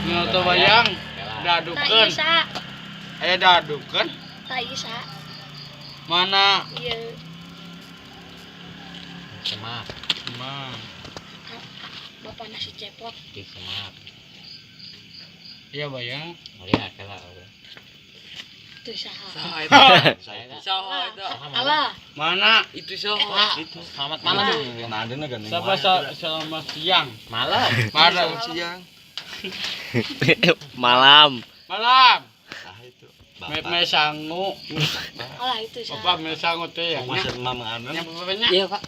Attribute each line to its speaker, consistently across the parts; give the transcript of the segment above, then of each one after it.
Speaker 1: Nyoto wayang
Speaker 2: Tak
Speaker 1: dadukeun.
Speaker 2: isa,
Speaker 1: Aya dadukeun.
Speaker 2: Tak isa.
Speaker 1: Mana?
Speaker 2: Iya.
Speaker 3: Semak,
Speaker 1: Emang.
Speaker 2: Bapak nasi cepot.
Speaker 3: Di semak.
Speaker 1: Iya wayang.
Speaker 3: Lihat kala.
Speaker 2: Itu saha.
Speaker 4: Saha eta? Saha eta?
Speaker 2: Alah,
Speaker 1: Mana?
Speaker 4: Itu saha?
Speaker 3: Itu. Selamat malam.
Speaker 5: Nah, ada gandeng.
Speaker 1: Siapa selamat siang.
Speaker 3: Malam.
Speaker 1: Malam.
Speaker 5: Siang.
Speaker 6: Malam.
Speaker 1: Malam.
Speaker 5: Ah itu.
Speaker 1: Me me sangu.
Speaker 2: Alah itu saha.
Speaker 1: Bapak me sangu teh ya.
Speaker 5: Masih mama anan.
Speaker 1: Nya bapaknya.
Speaker 4: Iya, Pak.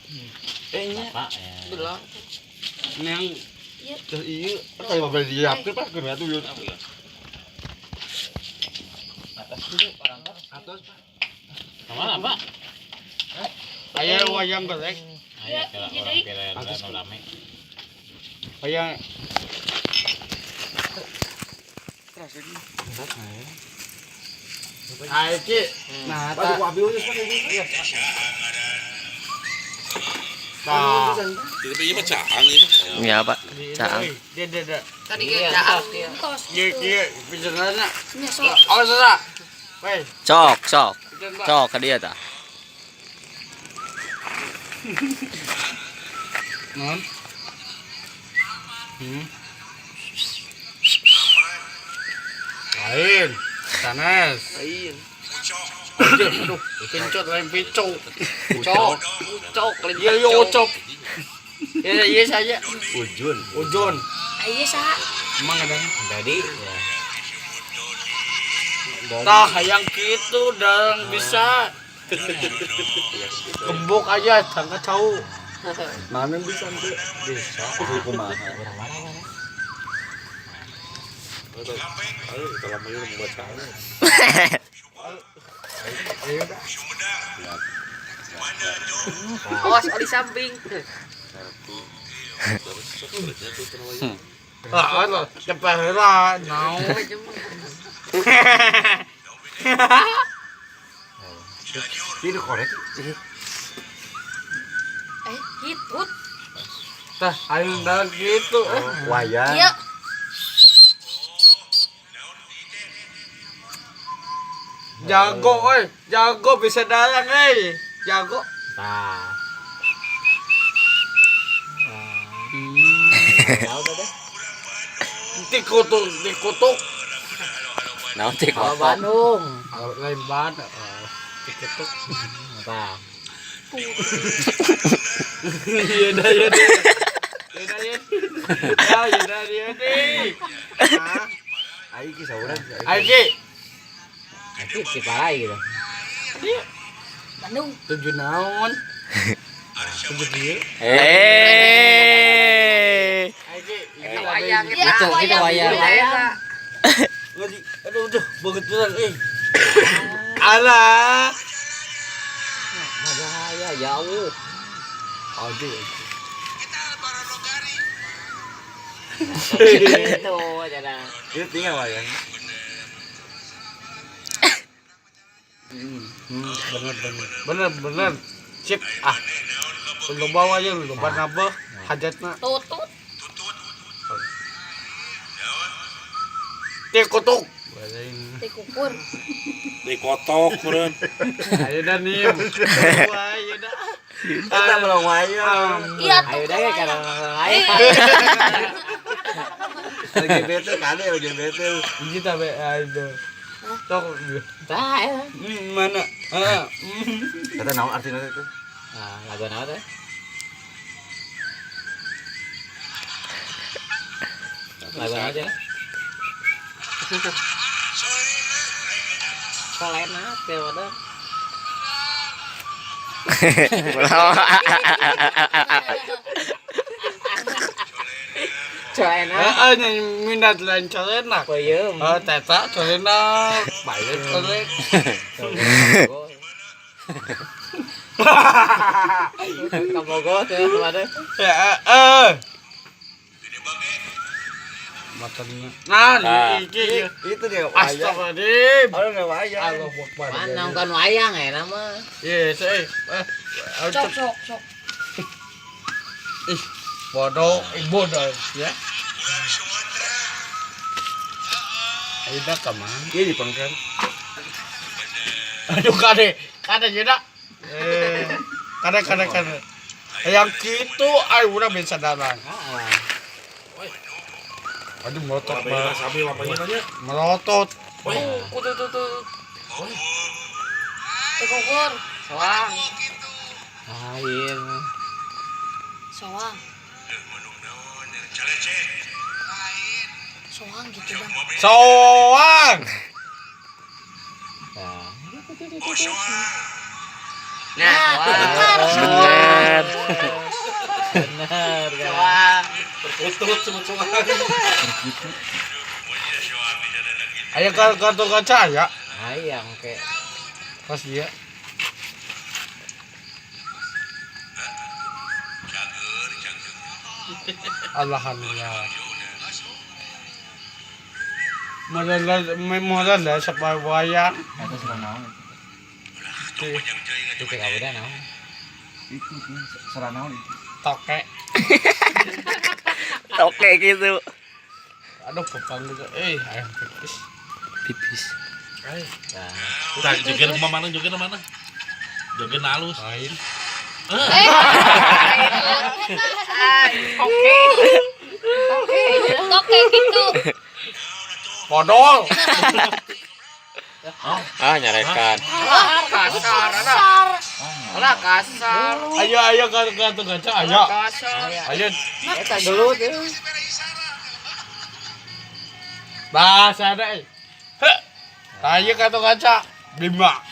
Speaker 4: Eh nya.
Speaker 3: Pak ya.
Speaker 4: Belang.
Speaker 1: Yang
Speaker 2: Iya.
Speaker 5: Terus iya, kayak mau beli diapkeun Pak, kudu atuh yeuh. Atas Pak.
Speaker 3: Kemana, Pak?
Speaker 1: Aya wayang golek.
Speaker 3: Ayo kala
Speaker 2: Jadi-
Speaker 3: orang pira nu rame.
Speaker 1: Wayang Ah, iki. Nah,
Speaker 5: Pak,
Speaker 1: ta.
Speaker 5: ku abi geus Pak.
Speaker 1: Tah.
Speaker 7: Jadi ieu mah caang ieu mah.
Speaker 6: Ya, Pak. Caang.
Speaker 1: Dia dia dia.
Speaker 4: Tadi ge caang.
Speaker 2: Tos.
Speaker 1: Iya, iya, bicaranya.
Speaker 2: Nya sok.
Speaker 1: Awas lah. Weh,
Speaker 6: Cok, sok.
Speaker 1: bicara, Pak.
Speaker 6: Cok ke dia tah.
Speaker 1: Non. Hmm. Lain. Sanes.
Speaker 4: Lain.
Speaker 1: Aduh, kencot lain picung.
Speaker 4: Ucok, ucok lain.
Speaker 1: Iya, iya, ucok. Iya, iya saja.
Speaker 5: Ujun.
Speaker 1: Ujun.
Speaker 2: Iya saha.
Speaker 1: Emang ada.
Speaker 3: Jadi ya.
Speaker 1: Tah, hayang gitu dan bisa. Gembok aja, tangga cau.
Speaker 5: Mana bisa tuh? Bisa. Kudu kumaha.
Speaker 3: Orang mana mana?
Speaker 7: Ayo kita lama ieu membuat caang.
Speaker 4: Awas oli samping.
Speaker 1: Ah, Allah, cepat lah, nau.
Speaker 5: Ini korek.
Speaker 2: Eh, hitut.
Speaker 1: Tah, ayo dalam gitu.
Speaker 5: Wayang.
Speaker 2: Iya.
Speaker 1: Jago, oi. Jago bisa dalang, eh. Jago.
Speaker 3: Tah. Tahu dah deh.
Speaker 1: Dikutuk, dikutuk.
Speaker 6: Naon cek
Speaker 3: Kalau Bandung.
Speaker 1: Lain banget. Dikutuk.
Speaker 3: Tah.
Speaker 1: Iya dah, iya dah. Iya dah, iya. Ah, iya dah, iya dah. Ah,
Speaker 5: Ayo ki sauran.
Speaker 1: Ayo, Ki.
Speaker 3: Nanti Ciparai gitu.
Speaker 2: Bandung.
Speaker 1: Tujuh naon? Tujuh dia.
Speaker 6: Eh.
Speaker 1: Ayo, Ki.
Speaker 4: Eta wayang
Speaker 2: Iya,
Speaker 4: eta.
Speaker 3: Itu wayang.
Speaker 4: Eta.
Speaker 1: Lagi, aduh, aduh, begitu eh. Alah.
Speaker 3: Bahaya jauh.
Speaker 1: Aduh.
Speaker 3: Itu aja
Speaker 5: Itu tinggal wayang.
Speaker 1: Bener, bener. Bener, bener. Sip, ah. Lu bawa aja, lu bawa nabeh, hajatna.
Speaker 2: Tutut.
Speaker 1: Tikutuk.
Speaker 2: Dikukur.
Speaker 7: Dikotok meureun.
Speaker 1: Ayo dah nih. Wah, ayo dah.
Speaker 5: Eta melong wayang.
Speaker 2: Iya, tuh.
Speaker 3: Ayo deh karena lain.
Speaker 5: LGBT kade LGBT.
Speaker 1: Ini tabe aduh. Tok.
Speaker 3: Tah ya.
Speaker 1: Mana? Heeh.
Speaker 5: Eta naon artina teh?
Speaker 3: Nah, lagu apa teh? Lagu apa aja? Solenak ya udah. Colenak.
Speaker 1: Heeh, nyanyi minat lain colenak.
Speaker 3: Peuyeum.
Speaker 1: Oh, teta colenak, bae colek.
Speaker 3: Kabogo tuh kemarin.
Speaker 1: Ya, heeh. Matanya. Nah, iki.
Speaker 5: Itu dia wayang.
Speaker 1: Astagfirullahaladzim.
Speaker 5: Orang nggak wayang.
Speaker 1: Allahu Akbar.
Speaker 3: Mana nonton wayang ya nama.
Speaker 1: Iya, saya.
Speaker 2: Sok, sok, sok.
Speaker 1: Ih, bodoh, bodoh ya. Ayeuna ka mana?
Speaker 5: Iya di pangkal.
Speaker 1: Aduh kade, kade jeda. Eh, kade kade kade. Yang gitu ay urang bisa dalang. Aduh melotot
Speaker 7: Lampainya sami lampainya tanya.
Speaker 1: melotot.
Speaker 4: Tuh tuh tuh.
Speaker 2: Tikukur.
Speaker 4: Soang.
Speaker 3: Lain.
Speaker 2: Soang. Soang gitu dong.
Speaker 1: Soang.
Speaker 3: Nah.
Speaker 4: Nah, soang.
Speaker 6: Bener.
Speaker 3: Bener kan.
Speaker 4: Soang.
Speaker 7: Berkutut sebut soang.
Speaker 1: Ayo kartu kaca ya.
Speaker 3: Hayang ke.
Speaker 1: Pas dia. Alhamdulillah. Modal lah sampai wayang.
Speaker 5: Eta serang naon?
Speaker 3: Itu kayak udah naon.
Speaker 5: Itu serang naon itu.
Speaker 1: Toke.
Speaker 6: Toke gitu.
Speaker 1: Aduh kepang gitu. Ayam pipis.
Speaker 6: Pipis.
Speaker 3: Nah,
Speaker 7: Nah, joget mana joget mana? Joget halus.
Speaker 1: Lain.
Speaker 4: Oke.
Speaker 2: Toke gitu.
Speaker 1: Podol.
Speaker 6: Ah, nyarekan.
Speaker 4: Kasar, alah.
Speaker 2: Kasar.
Speaker 4: Alah kasar.
Speaker 1: Ayo ayo kartu kaca ayo.
Speaker 4: Kasar.
Speaker 1: Ayo
Speaker 3: eta gelut ya.
Speaker 1: bahasa ada eh. Heh. Ayo kartu kaca Bima.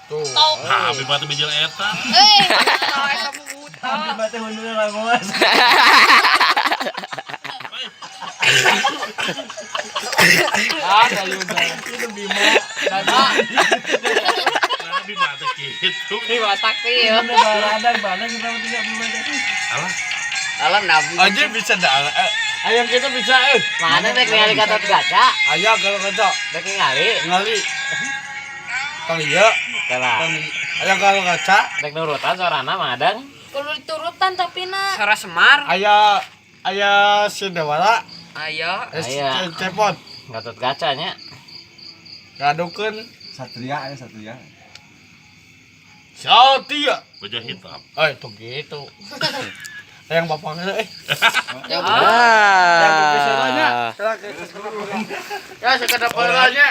Speaker 1: Tuh.
Speaker 2: Tok.
Speaker 7: Nah, bima teh bijil eta.
Speaker 2: Eh,
Speaker 5: Bima teh hunduna langoas.
Speaker 1: Ah, ayo udah.
Speaker 5: Itu Bima.
Speaker 7: Nah, bima teh kitu.
Speaker 4: Bima sakti ya.
Speaker 5: Bima baradang baradang kita mah tidak Bima teh.
Speaker 7: Alah,
Speaker 4: Alah nabi.
Speaker 1: Aja bisa dah. Ayo kita bisa eh.
Speaker 3: Mana rek ningali Gatot Kaca?
Speaker 1: Ayo kartu kaca
Speaker 3: Rek ningali.
Speaker 1: ngali. Tong iya.
Speaker 3: Salah.
Speaker 1: Tong ayo kartu kaca.
Speaker 3: Rek nurutan sorana Mang Adang.
Speaker 2: kudu diturutan tapi na.
Speaker 4: Suara Semar.
Speaker 1: Ayo ayo si Dewara.
Speaker 4: Ayo.
Speaker 3: Aya.
Speaker 1: Cepot.
Speaker 3: Gatot Kaca nya.
Speaker 1: Ngadukeun
Speaker 5: Satria ya Satria.
Speaker 1: Satya.
Speaker 7: baju hitam.
Speaker 1: Eh, itu gitu. Yang bapaknya eh.
Speaker 6: Ah.
Speaker 1: Ya, sekedar polanya.